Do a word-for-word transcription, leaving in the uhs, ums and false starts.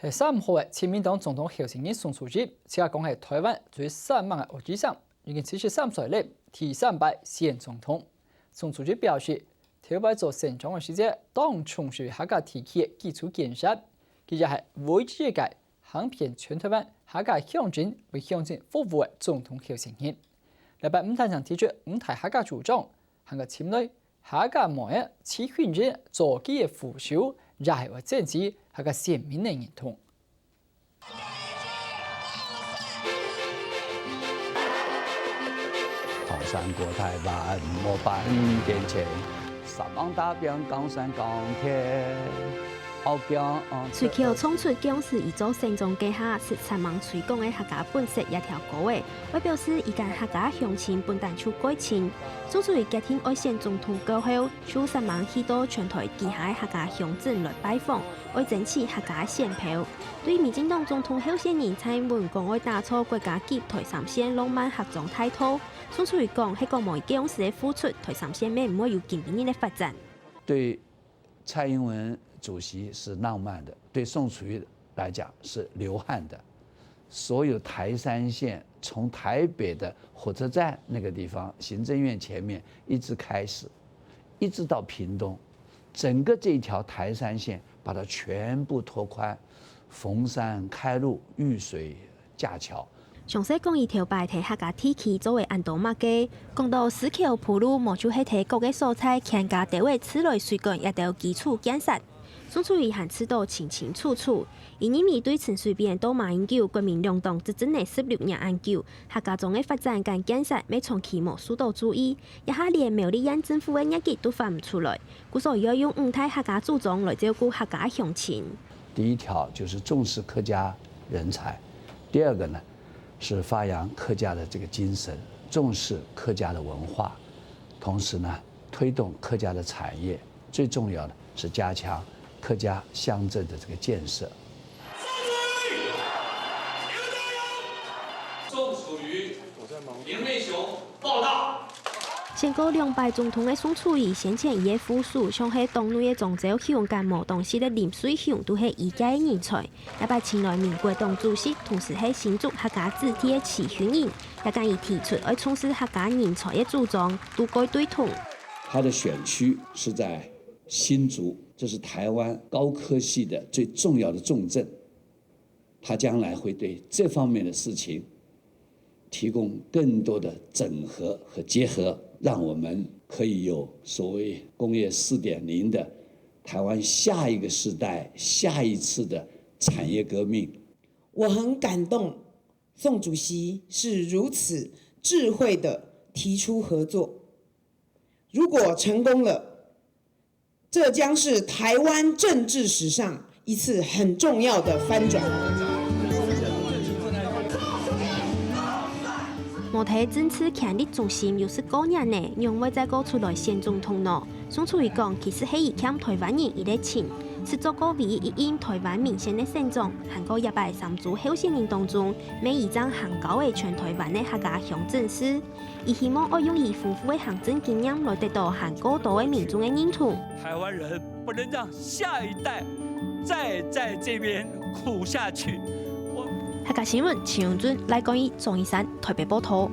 在三號个自民黨總統候選人宋楚瑜，自家講係台灣最煞猛个惡之聲，已經七十三歲了，第三擺選總統。宋楚瑜表示，頭擺做縣長个時節，當重視客家地區个基礎建設，佢也係唯一一個行遍全台灣客家鄉鎮為鄉親服務个總統候選人。禮拜毋單淨提出五大客家主張，還過尋來 客家妹仔徐惠仁做佢个副手，也係會爭取客家選民个認同。唐山過台灣，莫半點錢，煞猛打拚江山鋼鐵，好強。隨口衝出江西一座山莊該下，識煞猛推廣个客家本色這條歌仔， 會表示一間客家鄉親本旦就蓋親。宋楚瑜決定愛選總統過後，就煞猛去到全台其他个客家鄉鎮來拜訪，愛爭取客家選票。對民進黨總統候選人蔡英文講愛打造國家級台三線浪漫客庄大道，宋楚瑜講係講無佢該央時个付出，台三線乜毋會有今晡日个發展。對蔡英文主席是浪漫的，對宋楚瑜來講是流汗的。所有台三線從台北的火車站那個地方，行政院前面一直開始，一直到屏東，整個這一條台三線把它全部拓寬，逢山開路，遇水架橋， 詳細講佢頭擺在客家地區做个恁多麼个，講到屎朏鋪路，無就係在各个所在牽家兜仔自來水管這兜基礎建設。宋楚瑜還知到清清楚楚，佢認為對陳水扁到馬英九，國民兩黨執政了十六年恁久，客家庄个發展跟建設乜長期無受到注意，這下連苗栗縣政府个業績都發毋出來，故所愛用五大客家主張來照顧客家鄉親。第一條就是重視客家人才，第二個呢， 是發揚客家的這個精神，重視客家的文化，同時呢，推動客家的產業，最重要的是加強客家鄉鎮的這個建設。宋楚瑜，林義雄，報到。 選過兩擺總統个宋楚瑜，先前佢个副手像係黨內个張昭雄，跟無當時个林瑞雄都係佢个人才。這擺尋來民國黨主席，同時係新竹客家子弟个徐惠仁，也跟佢提出愛重視客家人才个主張，都蓋對同。他的選區是在新竹，這是台灣高科系的最重要的重鎮。 他將來會對這方面的事情提供更多的整合和結合，讓我們可以有所謂工業四點零的台灣下一個世代、下一次的產業革命。我很感動，宋主席是如此智慧地提出合作。如果成功了， 這將是台灣政治史上一次很重要的翻轉。無在政治權力中心又係過年呢，仰會再過出來選總統呢？宋楚瑜講，其實係佢欠台灣人一個情，識做過唯一一任台灣明星个省長，還過這擺三組候選人當中，乜佢正行高个全台灣个客家鄉鎮市。 佢希望愛用佢豐富个行政經驗來得到還過多个民眾个認同。台灣人不能讓下一代再在這邊苦下去。我客家新聞，陳永俊、賴冠毅、鍾一山，台北報導。